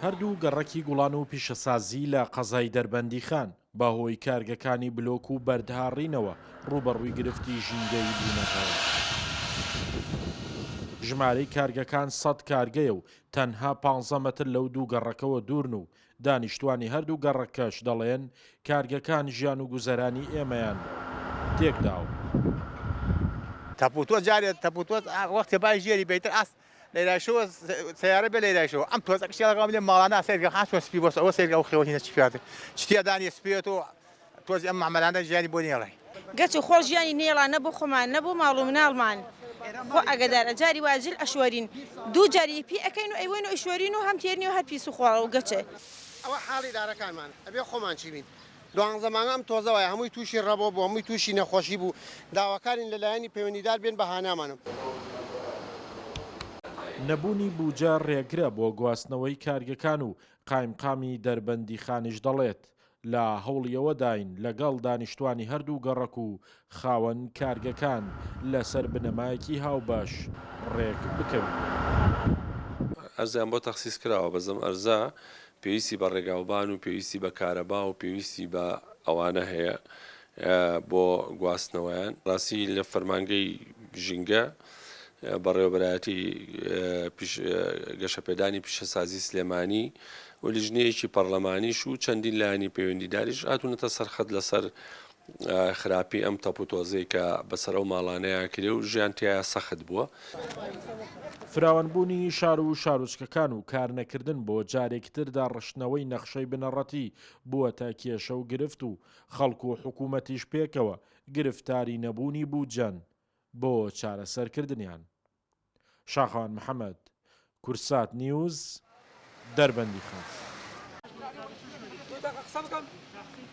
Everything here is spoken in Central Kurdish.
هەردوو گەڕەکی گوڵان و پیشەسازی لە قەزای دەربەندیخان، بەهۆی کارگەکانی بلۆک و بەردهاڕینەوە ڕووبەڕووی گرفتی ژینگەیی بوونەتەوە. ژمارەی کارگەکان سەد کارگەیە و تەنها پانزە مەتر لەو دوو گەڕەکەوە دوورن و دانیشتوانی هەردوو گەڕەکەش دەڵێن، کارگەکان ژیان و گوزەرانی ئێمەیان تێکداوە. تەپوتۆز جارێ تەپوتۆز وەختێ بای ژێری بەیتر ئاست لەیرایشەوە سەیارە بێ لەیرایشەوە ئەم تۆزە کشی لەگەڵ لێ ماڵانە سەیرکە خاس چۆن سپی بۆسە ئەوە سەیرکە ئەو خێوە هینە چی پیات چ تێدا نیە سپیەت و تۆزی ئەم مەعمەلانە ژیانی بۆ نیە ڵێ. گەچ و خۆڵ ژیانی نێڵا نە بۆ خۆمان نە بۆ ماڵ و مناڵمان خۆ ئاگەدارە جاری وا جل ئەشۆرین دوو جار ی پی ئەکەین و ئەیوەین و ئەیشۆرین و هەم تێر نیە و هەر پیس و خۆڵە و گەچێ. ئەوە حاڵی دارەکانمانە ئەبێ خۆمان چی بین دوانزە مانگە ئەم تۆزە وایە هەمووی تووشی ڕەبۆ بوو هەمووی تووشی نەخۆشی بوو داواکارین لە لایەنی پەیوەندیدار بێن بە هانامانەوە. نەبوونی بوجە رێگرە بۆ گواستنەوەی کارگەکان و قایمقامی دەربەندیخانیش دەڵێت، لە هەوڵی ئەوەداین لەگەڵ دانیشتوانی هەردوو گەڕەک و خاوەن کارگەکان لەسەر بنەمایەکی هاوبەش ڕێک بکەوین. ئەرزیان بۆ تەخسیس کراوە بەس ئەم ئەرزە پێویستی بە ڕێگاوبان و پێویستی بە کارەبا و پێویستی بە ئەوانە هەیە بۆ گواستنەوەیان. ڕاستی لە فەرمانگەی ژینگە، بەڕێوەبەرایەتی گەشەپێدانی پیشەسازی سلێمانی و لیژنەیەکی پەڕلەمانیش و چەندین لایەنی پەیوەندیداریش هاتوونەتە سەر خەت لەسەر خراپی ئەم تەپ و تۆزەی کە بەسەر ئەو ماڵانەیا کرێ و ژیان تیایا سەخت بووە. فراوانبوونی شار و شارۆچکەکان و کارنەکردن بۆ جارێکی تر داڕشتنەوەی نەخشەی بنەڕەتی بووەتە کێشە و گرفت و خەڵک و حکوومەتیش پێکەوە گرفتاری نەبوونی بودجەن بۆ چارەسەرکردنیان. شاخەوان محەمەد، کوردسات نیوز، دەربەندیخان.